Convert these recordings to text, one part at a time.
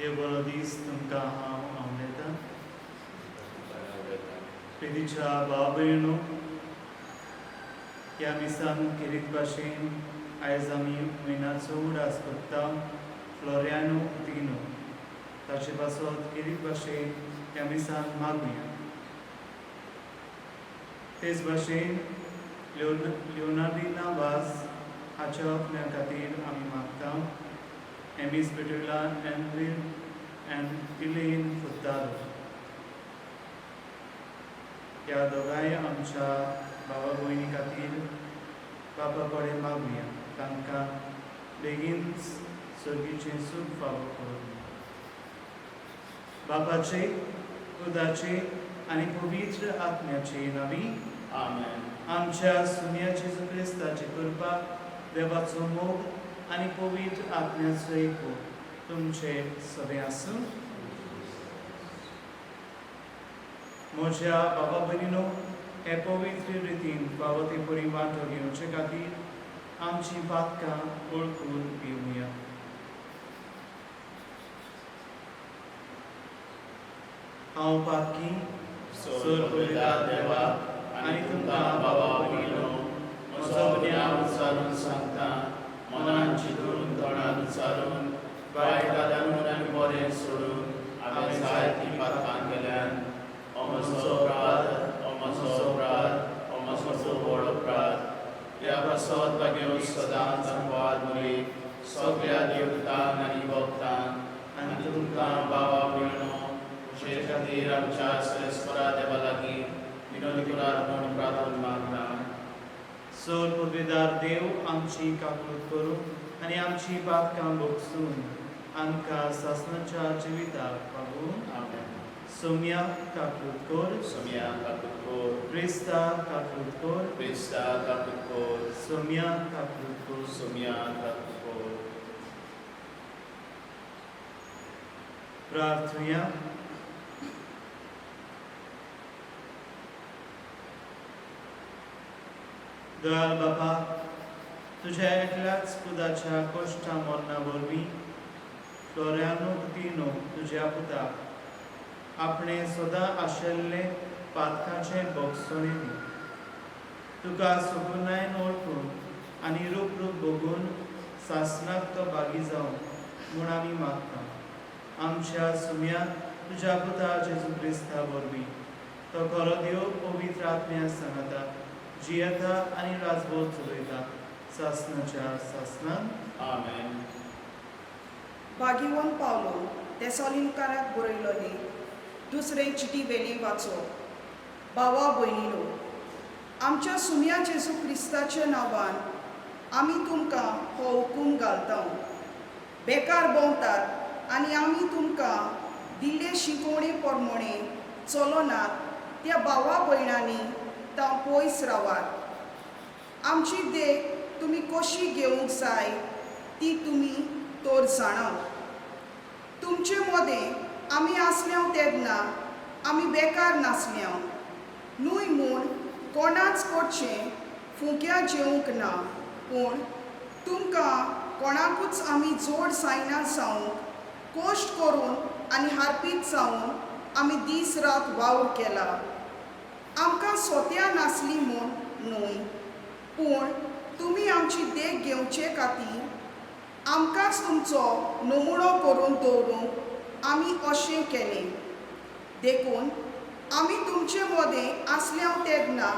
देव बरो दीस तुमकां हांव आंवडेतां. प्रितीच्या भाव भयणो, ह्या मिसान खेरीत भाशेन आयज आमी म्हयन्याचो उडास करता फ्लोरियानो कुतिनो, ताचे पासत खेरीत भाशेन ह्या मिसान मागुया. तेच भाशेन लिओनार्डिना वास हाच्या आपल्या खातीर आमी मागता. एमिस पेटुला, एनवील एंड इलेन फुर्तादो ह्या दोगांय आमच्या भावा भयणी खातीर बापा कडेन मागुया, तांकां बेगीन सर्गीचें सूख फावो करूं. बापाचे, पुताचे आनी पवित्र आत्म्याचे नांवी. आमेन. आमच्या सुम्या जेजू क्रिस्ताची कृपा, देवाचो मोग आनी पवित्र आत्म्याचो एकवट तुमचे सगळे आसूं. म्हज्या बाबा भयणीनो, हे पवित्र रितीन फावो ते परी वांटो घेवचे खातीर आमची पातकां वळखून घेवया. हांव पातकी सोर पवित्र देवा आनी तुमकां बाबा भयणीनो, म्हजो गुन्यांव उच्चारून सांगता. मनान चिंतून, तोंडान उच्चारून, वायट आदारून आनी बरें सोडून हांवें जायतीं पातकां केल्यान. हो म्हजो अपराध, हो म्हजो अपराध, हो म्हजो व्हड अपराध. ह्या पासत भाग्यो सदांच आंकवार मुली, सगळ्या देवतांक आनी भक्तांक आनी तुमकां बाबा भयणो, म्हजे खातीर आमच्या सर्वेस्परा देवा लागीं विनवणी करात म्हूण प्रार्थना मागता. सोर पुर्वेदार देव आमची काकूत करूं आनी आमची पातकां भोगसून आमकां सासणाच्या जिविताक पावूं. आमेन. सोम्या काकूत कर. सोम्या काकूत कर. क्रिस्ता काकूत कर. क्रिस्ता काकूत कर. सोम्या काकूत कर. सोम्या काकूत कर. प्रार्थुया. दयाळ बाबा, तुझ्या एकल्याच पुताच्या कश्टा मरणा वरवीं फ्लोरियानो कुतिनो तुज्या पुताक आपणे सदां आशिल्लें पातकाचें भोगसणें दी. तुका सुकुनायन वळखून आनी रूप रूप भोगून सासणाक तो भागी जावं म्हूण आमी मागता, आमच्या सुम्या तुज्या पुता जेजू क्रिस्ता वरवीं. तो खरो देव पवित्र आत्म्या सांगाता जियेता आनी राजवट चलयता सासणाच्या सासणान. आमेन. भागिवन पावलो तेसॉलिनकाराक बरयलोले दुसरे चिटी वेली वाचो. भावा भयणीनो, आमच्या सुम्या जेजू क्रिस्ताच्या नांवान आमी तुमकां हो हुकूम घालता. बेकार भोंवतात आनी आमी तुमकां दिल्ले शिकोवणे प्रमाणे चलनात त्या भावा भयणांनी तांव पयस रावात. आमची देख तुमी कशी घेवंक जाय ती तुमी तर जाणात. तुमचे मदें आमी आसल्याव तेन्ना आमी बेकार नासल्याव न्हय म्हूण कोणाच कडचें फुंक्या जेवंक ना, पूण तुमकां कोणाकूच आमी जोड जायना जावंक कश्ट करून आनी हारपीत जावन आमी दीस रात वावर केला. आमकां सोत्या नासली म्हूण न्हय, पूण तुमी आमची देख घेवचे खातीर आमकांच तुमचो नमुणो करून दवरूंक आमी अशें केलें. देखून आमी तुमचे मदें आसल्याव तेन्ना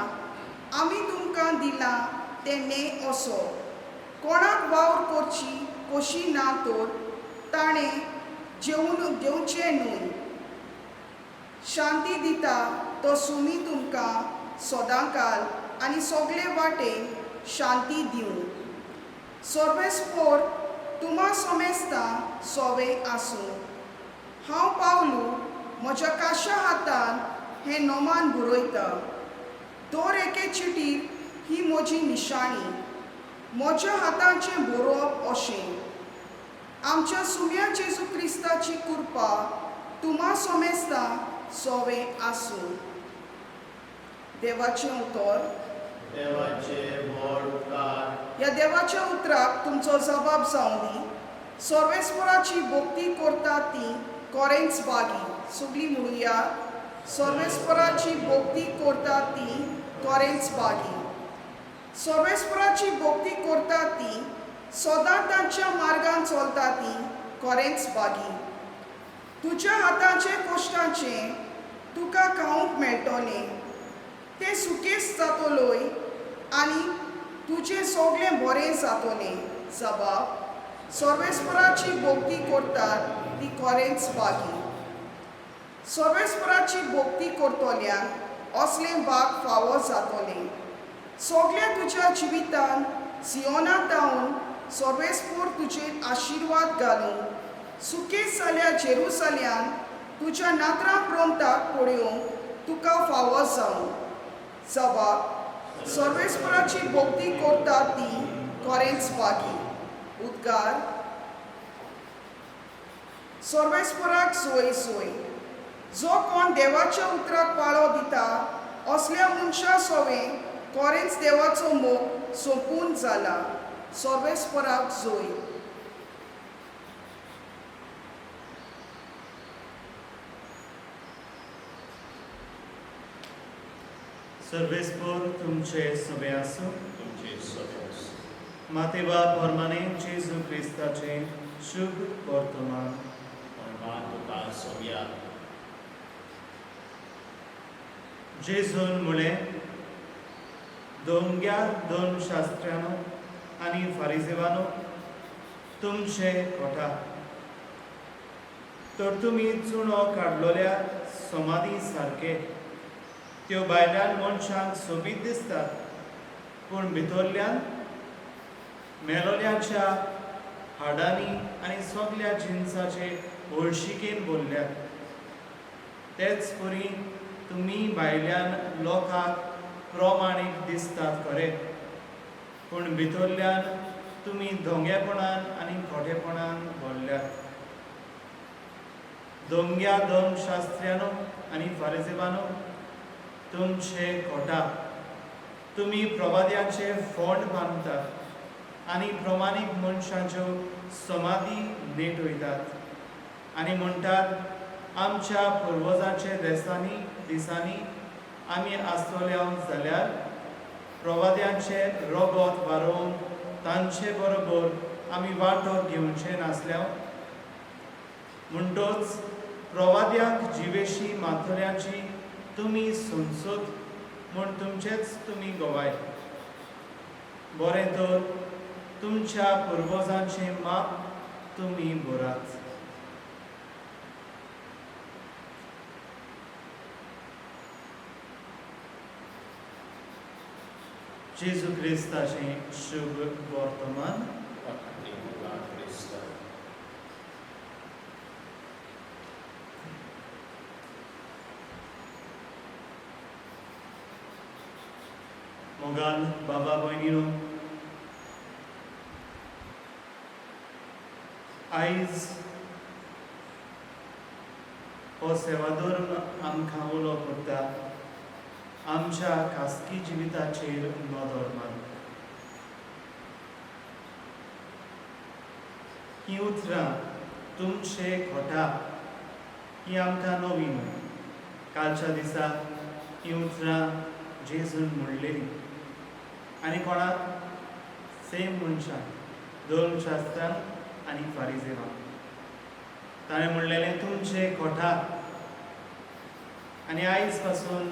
आमी तुमकां दिलां तें न्हय असो: कोणाक वावर करची कशी ना तर ताणें जेवन घेवचें न्हय. शांती दिता तो सुमी तुमकां सदांकाल आनी सगळे वाटेन शांती दिवं. सर्वेस्पोर तुमा सोमेस्ता सोवे आसूं. हांव पावलू म्हज्या काशा हातान हें नोमान बरयता. दर एके चिटीर ही म्हजी निशाणी, म्हज्या हाताचें बरोवप अशें. आमच्या सुम्या जेजू क्रिस्ताची कृपा तुमा सोमेस्ता सोवे आसूं. देवाचें उतर. देवाचे व्हड उपकार. ह्या देवाच्या उतराक तुमचो जबाब जावं दी. सर्वेस्पराची भक्ती करता ती कोरेंच बागी. सगळीं म्हणुया, सर्वेस्पराची भक्ती करता ती कोरेंच बागी. सर्वेस्पराची भक्ती करता ती सदां तांच्या मार्गान चलता ती कोरेंच बागी. तुज्या हाताचे कश्टांचें तुका खावंक मेळटलें, तें सुकेस जातलोय आनी तुजें सगळें बरें जातलें. जबाब, सर्वेस्पराची भक्ती करतात ती कोरेंच बागी. सर्वेस्पराची भक्ती करतल्यांक असलें भाग फावो जातलें. सगळ्या तुज्या जिवितान सियोना तावन सर्वेस्पोर तुजेर आशिर्वाद घालूं. सुकेस जाल्या जेरुसल्यान तुज्या नात्रां प्रोंताक पळोवंक तुका फावो जावं. जबाब, सर्वेस्पराची भक्ती करता ती कोरेंच बागी. उद्गार, सर्वेस्पराक सोय सोय. जो कोण देवाच्या उतराक पाळो दिता असल्या मनशा सोवें कोरेंच देवाचो मोग सोंपून जाला. सर्वेस्पराक जोय. सर्वेस्पोर तुमचे सगळे आसूं. तुमचे सदोस. मातेबा परमाने जेजू क्रिस्ताचें शुभ वर्तमान. महिमा तुका सोबया. जेजून म्हळें, दोंग्या दोन शास्त्र्यानो आनी फारिजेवानो, तुमचे कोटा तर तुमी चुणो काडलोल्या समाधी सारके. त्यो भायल्यान मनशांक सोबीत दिसतात, पूण भितरल्यान मेलोल्याच्या हाडांनी आनी सगल्या जिनसाचे हळशिकेन भरल्यात. तेच परी तुमी भायल्यान लोकांक प्रमाणीक दिसतात खरें, पूण भितरल्यान तुमी धोंगेपणान आनी खोटेपणान भरल्यात. दोंग्या दोन शास्त्र्यानो आनी फारिजेवानो, तुमचे खोटा. तुमी प्रवाद्यांचे फोंड बांदतात आनी प्रमाणीक मनशाच्यो समाधी नेटयतात आनी म्हणटात, आमच्या पुर्वजांचे देसांनी दिसांनी आमी आसतले जाल्यार प्रवाद्यांचे रोगोत वारोवन तांचे बरोबर आमी वांटो घेवचे नासल्या. म्हणटोच प्रवाद्यांक जिवेशी माथोऱ्याची तुमी संसद म्हूण तुमचेच तुमी गवाय. बरें तर तुमच्या पुर्वजांचें माप तुमी भरात. जेजू क्रिस्ताचें शुभ वर्तमान. तुका क्रिस्त. मोगाल बाबा भयणीनो, आयज हो सेवाधर्म आमकां उलो करता आमच्या खासगी जिविताचेर नदर मारूंक. हीं उतरां तुमचे खोटा ही आमकां नवी न्हय. कालच्या दिसा हीं उतरां जेजून म्हणलेलीं आनी कोणाक? सेम मनशान, दोन शास्त्रांक आनी फारिजेवांक. ताणें म्हणलेलें तुमचे खोटा. आनी आयज पासून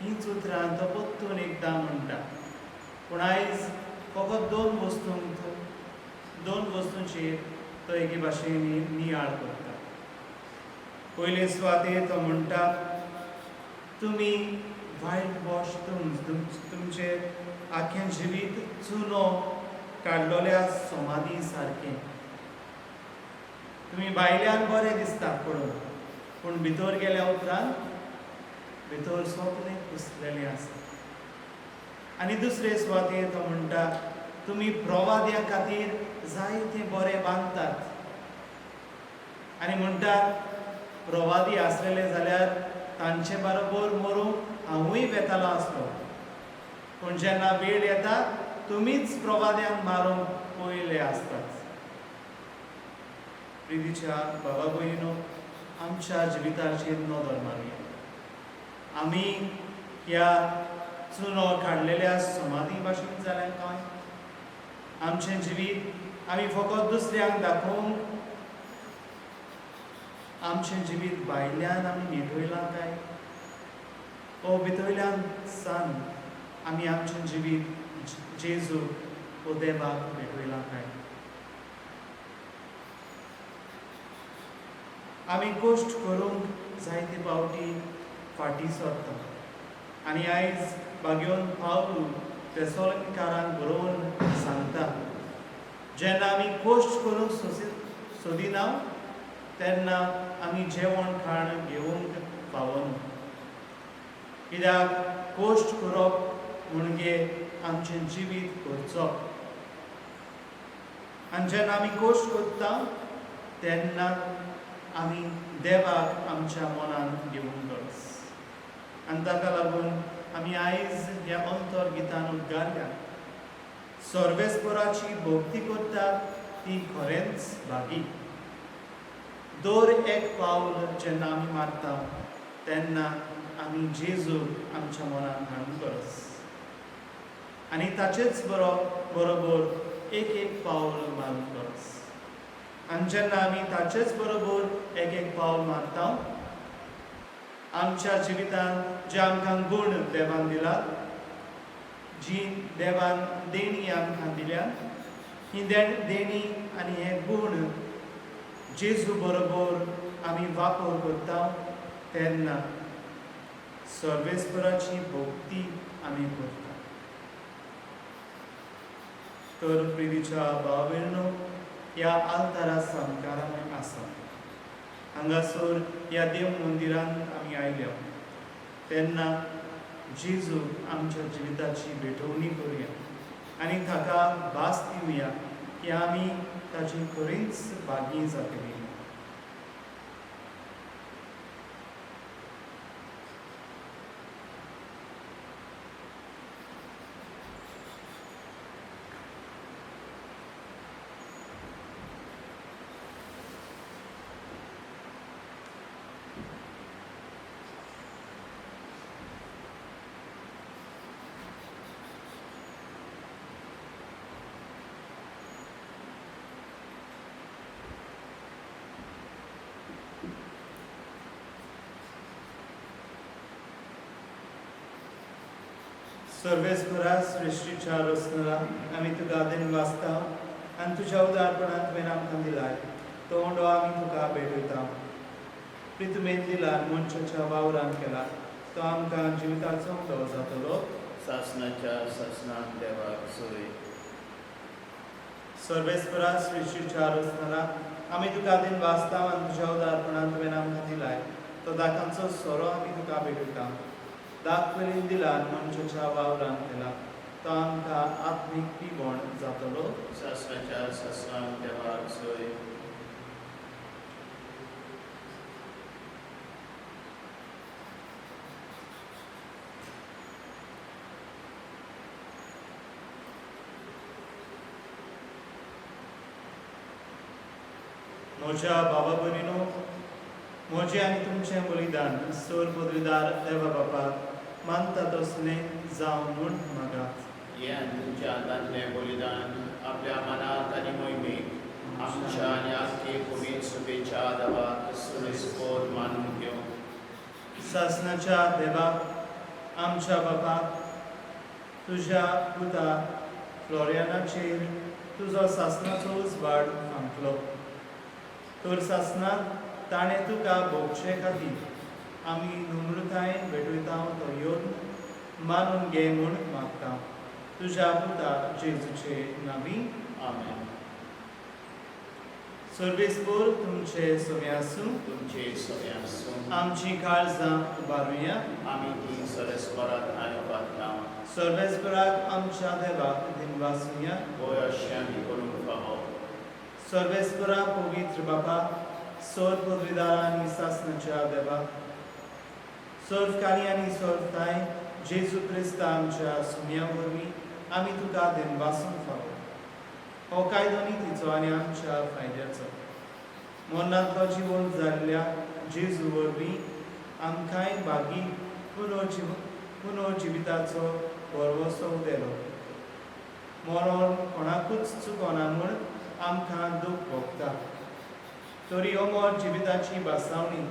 हींच उतरां तो परतून एकदां म्हणटा, पूण आयज फकत दोन वस्तूंचेर तो एके भाशेन नियाळ करता. पयले सुवातेर तो म्हणटा, तुमी वायट वॉश तुमचें आख्खें जिवीत चुनो काडलोल्या समाधी सारकें. तुमी भायल्यान बरें दिसता पळोवन, पूण भितर गेल्या उपरांत भितर सगळें कुसलेलें आसा. आनी दुसरे सुवातेर तो म्हणटा, तुमी प्रवाद्यां खातीर जायते बरें बांदतात आनी म्हणटात, प्रवादी आसलेले जाल्यार तांचे बरोबर मरूंक हांवूय वेतालो आसलो, पूण जेन्ना वेळ येता तुमीच प्रवाद्यांक मारूंक पयले आसतात. प्रितीच्या बाबा भयणीनो, आमच्या जिविताचेर नदर मारुया. आमी ह्या चुनो काडलेल्या समाधी भाशेन जाल्या काय? आमचें जिवीत आमी फकत दुसऱ्यांक दाखोवंक आमचें जिवीत भायल्यान आमी निटयलां काय, ओ भितरल्यान सान आमी आमचें जिवीत जेजू ओ देवाक भेटयलां काय? आमी कश्ट करूंक जायते फावटी फाटीं सरता आनी आयज बागेवन पावलू तेसोलकारांक बरोवन सांगता, जेन्ना आमी कश्ट करूंक सोदिना तेन्ना आमी जेवण खाण घेवंक फावना. कित्याक कश्ट करप म्हणजे आमचें जिवीत करचो. आनी जेन्ना आमी कश्ट करता तेन्ना आमी देवाक आमच्या मनान घेवंक गरज. आनी ताका लागून आमी आयज ह्या अंतर गितान उद्गारल्या, सर्वेस्पराची भक्ती करतात ती खरेंच भागी. दर एक पावल जेन्ना आमी मारता तेन्ना आमी जेजू आमच्या मनान हाडूंक गरज आनी ताचेच बरोबर एक एक पावल मारूंक गरज. आनी जेन्ना आमी ताचेच बरोबर एक एक पावल मारता, आमच्या जिवितांत जे आमकां गूण देवान दिला, जी देवान देणी आमकां दिल्या, ही देणी आनी हे गूण जेजू बरोबर आमी वापर करता तेन्ना सर्वेस्पराची भक्ती आमी करता. तर प्रितीच्या भाव भयणीनो, ह्या आल्तारा सामकार आमी आसा. हांगासर ह्या देव मंदिरांत आमी आयल्या तेन्ना जेजू आमच्या जिविताची भेटवणी करुया आनी ताका भास दिवया की आमी ताची खरीच भागी जातली. सर्वेस्परा सृश्टीच्या रचनरा, आमी तुका दिनवासता आनी तुज्या उदारपणान तुवें आमकां दिलाय तो उंडो आमी तुका भेटयता. प्रितुमेन दिला मनशाच्या वावरान केला तो आमकां जिविताचो उंडो जातलो. सासणाच्या सासणान देवाक सोय. सर्वेस्परा सृश्टीच्या रचनरा, आमी तुका दिनवासता आनी तुज्या उदारपणान तुवें आमकां दिलाय तो दाकांचो सोरो आमी तुका भेटयता. दाक पयलीं दिला मनशाच्या वावरान केला तो आमकां आत्मीक पिवण जातलो. सासणाच्या सासणान देवाक सोय. म्हज्या बाबा भयणीनो, म्हजें आनी तुमचें बलिदान सर पदवीदार देवा बापाक मानता तसलें जावं म्हूण मागात. हें आनी तुमच्या हातांतलें बलिदान आपल्या मनाक आनी मोहिमेक आमच्या आनी आख्खे कोमीत सुबेच्या देवाक सोयस्कोर मानून घेवं. सासणाच्या देवाक आमच्या बापाक तुज्या पुता फ्लोरियानाचेर तुजो सासणाचो उजवाड फांकलो, तर सासणांत ताणें तुका भोगचे खातीर आमी नम्रतायेन भेटयता तो यत्न मानून घे म्हूण मागता. तुज्या पुता जेजूचे नांवी, आमेन. सर्वेस्पोर तुमचे सवे आसूं. तुमचे सवे आसूं. आमची काळजां उबारुया. आमी ती सरस्परात आयोगांत सर्वेस्पराक आमच्या देवाक दिनवासुया. होय अशें आमी करूंक फावो. सर्वेस्परा पवित्र बापा, सर्व पदवीदार आनी सासणाच्या देवा, सर्वकारी आनी सर्वताय जेजू क्रिस्ता आमच्या सुम्या वरवीं आमी तुका दिनवासूंक फावो. हो कायदो नितीचो आनी आमच्या फायद्याचो. मरणांतलो जिवन जाल्ल्या जेजू वरवीं आमकांय भागी पुनर्जिविताचो भरवंसो दिलो. मरण कोणाकूच चुकना म्हूण आमकां दूख भोगता, तरी अमर जिविताची भासावणी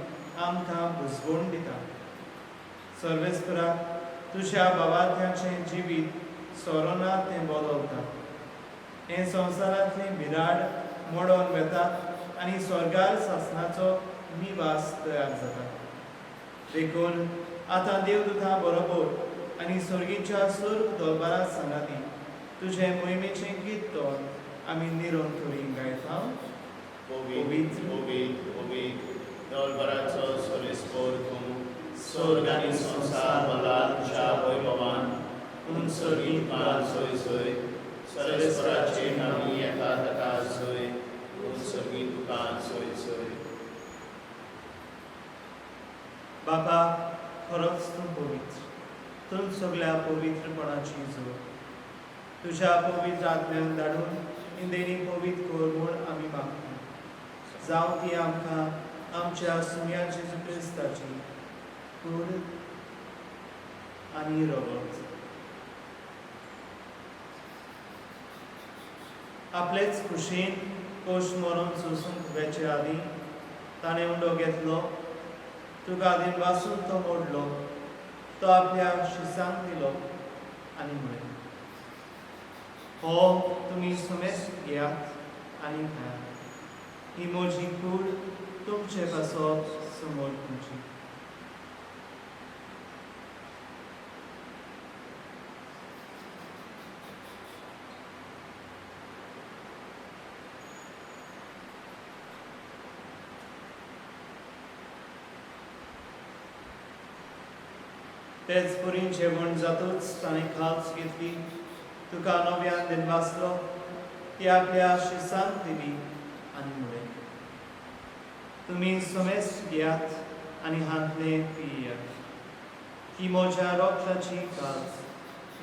आमकां बुजवण दिता. सर्वेस्परा, तुज्या बाबात्याचें जिवीत सोरोना तें बदलता. हें संवसारांतलें बिराड मोडोन वेता आनी स्वर्गार सासणाचो निवास तयार जाता. देखून आतां देवदूतां बरोबर आनी स्वर्गीच्या सुर्ग दरबारा सांगाती तुजें मोहिमेचें गीत तोंड आमी निरंतरी गायता. पवित्र, पवित्र, पवित्र, देवबराचो सर्वेस्पर तूं, स्वर्ग आनी संवसार भरला तुज्या वैभवान. उंच तुका सोय सोय, सर्वेस्पराचे नांवी येता ताका सोय, उंच तुका सोय सोय. बाबा, खरोच तूं पवित्र, तूं सगळ्या पवित्रपणाची जोड. तुज्या पवित्र आत्म्यान धाडून इंदेणी पवित्र कर म्हूण आमी मागता. जावं ती आमकां आमच्या सुम्या जेजू क्रिस्ताची कूड आनी रगत. आपलेच खुशेन कोश मरून सोसूंक वेचे आदीं ताणें उंडो घेतलो, तुका वासून तो मोडलो, तो आपल्या शिसांक दिलो आनी म्हळें, हो तुमी सुमेस घेयात आनी खायात, ही म्हजी कूड तुमचे पासत समोर तुमची. तेच परी जेवण जातूच ताणें खाज घेतली, तुका नव्यान दिनवासलो, ती आपल्या शिसांक दिली आनी म्हळें, तुमी समेस घेयात आनी हांतलें पियात, ही म्हज्या रोगताची काज,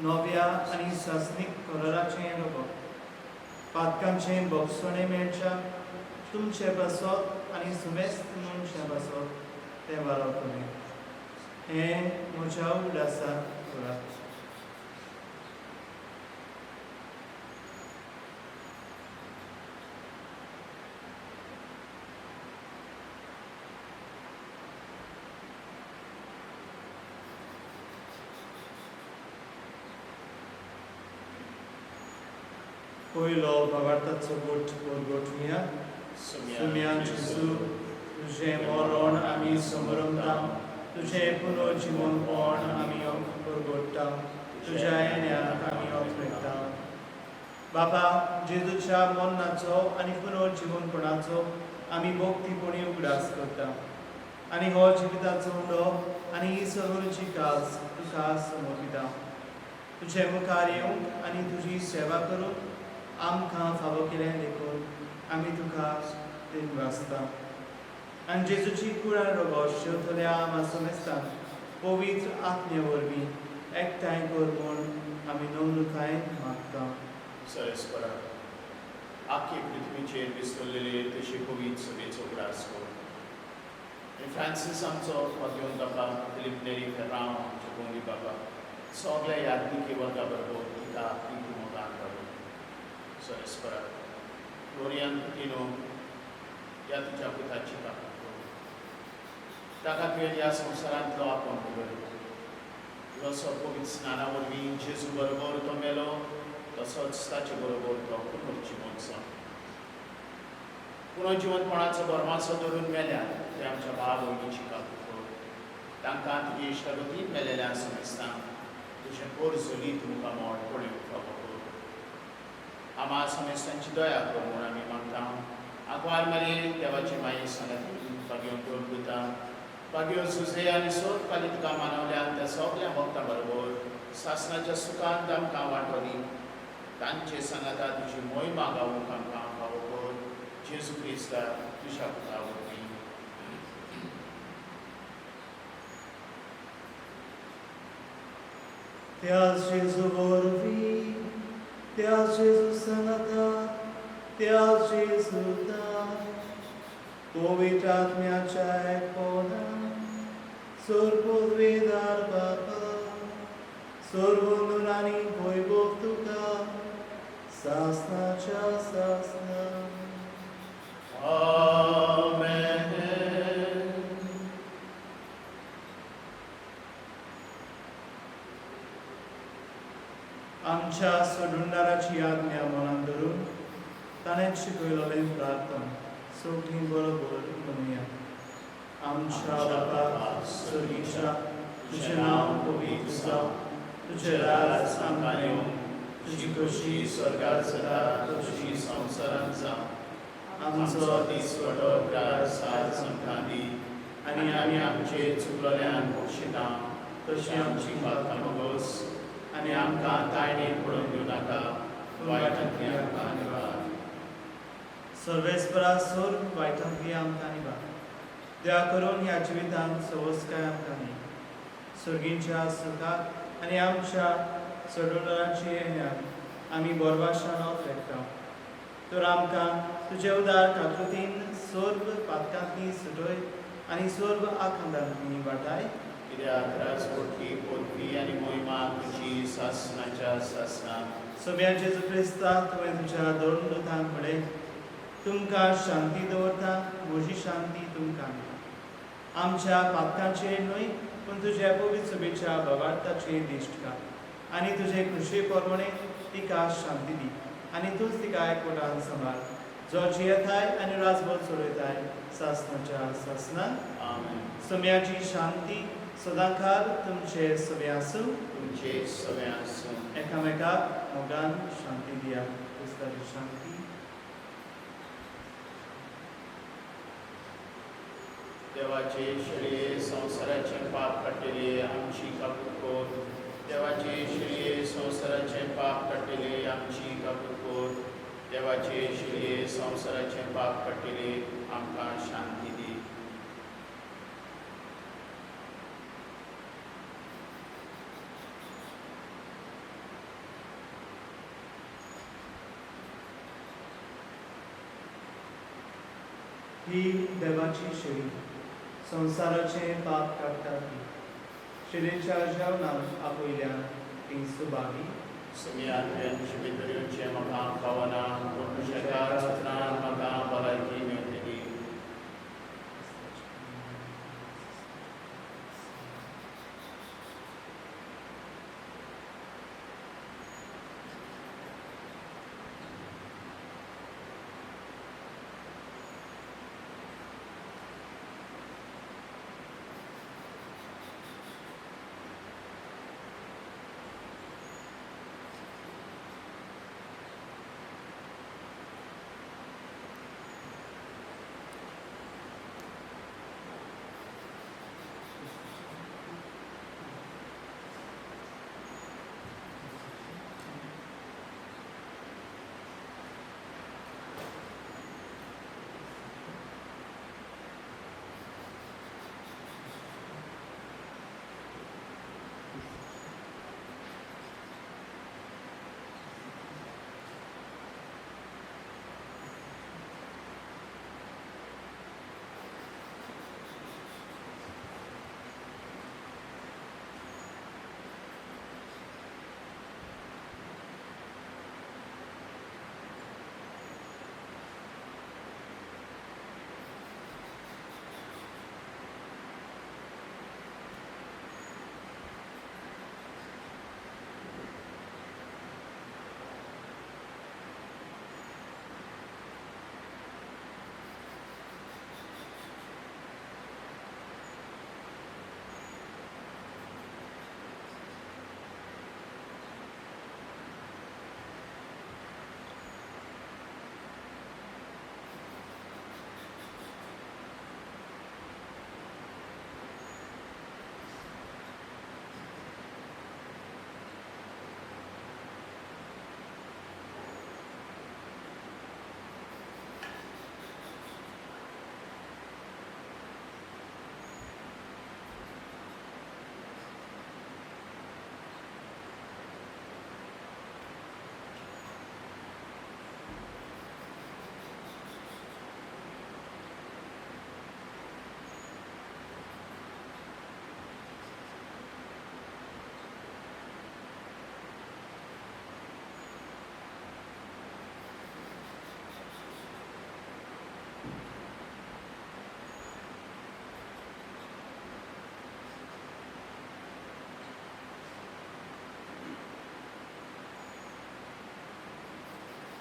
नव्या आनी सासणीक कराराचें रगत, पातकांचें भोगसणें मेळच्या तुमचे पासत आनी सुमेस्त मनशां पासत तें वारवतलें. हें म्हज्या उगडासाक करात. पयलो भावार्थाचो गोठ गोठुया. सुम्या जेजू, तुजें मरण आमी समरमता, तुजें पुनर्जिवनपण आमी परगोडटा, तुज्या येण्याक आमी ओथरेता. बाबा, जेजूच्या मरणाचो आनी पुनर्जिवनपणाचो आमी भक्तीपणी उगडास करता आनी हो जिविताचो उंडो आनी ही सगळची काज तुका समर्पिता. तुजे मुखार येवंक आनी तुजी सेवा करूंक आमकां फावो केलें देखून आमी तुका दिनवासता. आनी जेजूची कुळां रगत शेवतल्या आमा समेस्तान पवित्र आत्म्या वरवीं एकठांय कर म्हूण आमी नम्रतायेन मागता. सर्वेस्परा, आख्खे पृथ्वीचेर विसरलेले तशी पवित्र सभेचो उगडास कर. आनी फ्रांसीस आमचो भाग्योन बाबा, फिलीप नेरी फेर्रांव आमचो गोंदी बाबा, सगल्या याज्ञिकी वर्गा बरोबर तिका प्रिती मोगान घालून. सर्वेस्परा, फ्लोरियान कुतिनो ह्या तुज्या पुताची काकूट कर. ताका तुवें ह्या संवसारांतलो आपोवन दवरलो. जसो पवित्र स्नाना वरवीं जेजू बरोबर तो मेलो, तसोच ताचे बरोबर तो पुनर्जिवन जालो. पुनर्जिवनपणाचो भरमासो धरून मेल्या ते आमच्या भाव भयणीची काकूट कर. तांकां तुजे इश्टागतीन मेलेल्या समेस्तांक तुजें पोरजोलीत मुखामळ पळोवंक फावो कर. आमा समेस्तांची दया कर म्हूण आमी मागता. आंकवार मारये देवाची माये सांगाती भाग्योन प्रभुता, भाग्योन सुजे आनी सोद पाली तुका मानवल्यान त्या सगल्या भक्तां बरोबर सासणाच्या सुखांत आमकां वांटो दी. तांचे सांगाता तुजी मोहिमा गावूंक आमकां फावो कर. जेजू क्रिस्ता तुज्या पुता वरवीं. त्या जेजू वरवीं, त्या जेजू सांगाता, त्या जेजूता, पवित्र आत्म्याच्या एकपणान सोरपोदवेदार बापा सर्व आनी वैभव तुका सासनाच्या सासना. आमेन. आमच्या सोडुंडाराची आज्ञा मनान धरून ताणें शिकयलेलें प्रार्थन सगळीं बरोबर म्हणुया. आमच्या बापा सर्गीच्या, तुजें नांव पवित्र जावं, तुजें राज आमकां येवं, तुजी खोशी स्वर्गात जाता तशी संवसारांत जावं. आमचो आमचो दिसवडो ग्रास आज आमकां दी आनी आमी आमचे चुकलोल्यान बक्षिता तशी आमची पातकां मोगोस आनी आमकां ताळणेक पडून दिवं नाका, वायटांतली आमकां निवार. सर्वेस्परा सोर वायटांतली आमकां निवार. दया करून ह्या जिवितांत सवसकाय आमकां दी, सर्गींच्या सुखाक आनी आमच्या सोडवणाराची येण्याक आमी बोरवाशान लेखता. तर आमकां तुजे उदार काकृतीन सर्व पातकांतली सुटय आनी सर्व आखांदांतली वाटाय. कित्याक राजकोटली पदवी आनी मोहिमा तुजी सासनाच्या सासना. सोम्या जेजू क्रिस्ता, तुवें तुज्या दोन दुतांक म्हळें, तुमकां शांती दवरता, म्हजी शांती तुमकां दिता. आमच्या पातकांचेर न्हय पूण तुज्या पवित्र सभेच्या भावार्थाचेर दिश्ट घाल आनी तुजे खुशे प्रमाणे तिका शांती दी आनी तूंच तिका एकवटान सांबाळ, जो जियेताय आनी राजभर चलयताय सासनाच्या सासनाक. आमेन. सोम्याची शांती सदांकाळ तुमचे सगळे आसूं. तुमचे सगळे आसूं. एकामेकाक मोगान शांती दिया. क्रिस्ताची शांती. देवाचे शेळये, संवसाराचें पाप काडटले, आमची काकूट कर. देवाचे शेळये, संवसाराचें पाप काडटले, आमची काकूट कर. देवाचे शेळये, संवसाराचें पाप काडटले, आमकां शांती दी. ही देवाची शेळी, संवसाराचें पाप काडटा ती. शेळयेच्या जेवणाक आपयल्यान ती सुभागी. सगळ्या भितर येवचें म्हाका फावना, पूण तुज्या सत्रान म्हाका भलायकी मेळटली.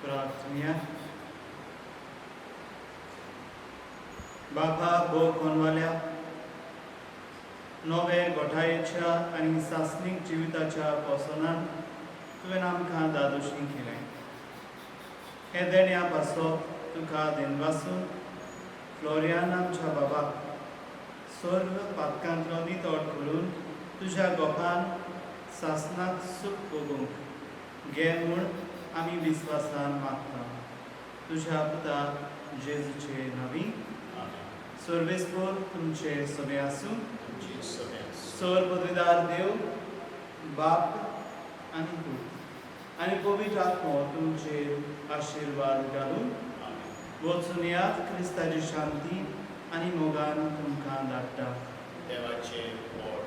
प्रार्थन्या. बाबा भो कोनवाल्या नवे गोठायेच्या आनी सासणीक जिविताच्या पोसनान तुवें आमकां दादोशी केलें. हे देण्या पासत तुका दिनवासून फ्लोरियान आमच्या बाबाक सर्व पातकांतलो नितळ करून तुज्या गोपान सासनाक सूख भोगूंक घे म्हूण आमी विस्वासान मागता तुझ्या पुता जेजूचे नावी. आमेन. सर्वेस्पोर तुमचे सगळे आसूं. तुमची सगळ्यां. सर पदवीदार देव बाप आनी पूत आनी पवित्र आत्मो तुमचेर आशिर्वाद घालून. आमेन. वचून यात, क्रिस्ताची शांती आनी मोगान तुमकां धाडटा. देवाचे व्हड.